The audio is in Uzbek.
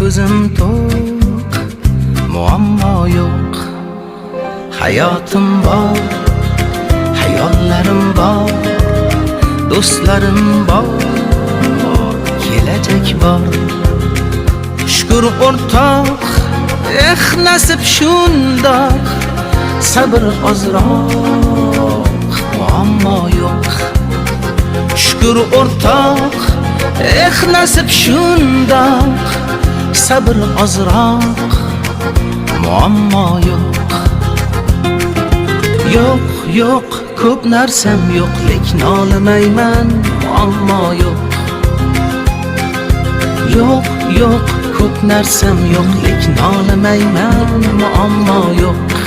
Ko'zim to'q, muammo yo'q. Hayotim bor, hayollarim bor, do'stlarim bor, kelajak bor. Shukur, o'rtoq, eh, nasib shundoq. Sabr ozroq, muammo yo'q. Shukur, o'rtoq, eh, nasib shundoq. Sabr ozroq, muammo yo'q. Yo'q, yo'q, ko'p narsam yo'q, lekin nolimayman, muammo yo'q. Yo'q, yo'q, ko'p narsam yo'q, lekin nolimayman, muammo yo'q.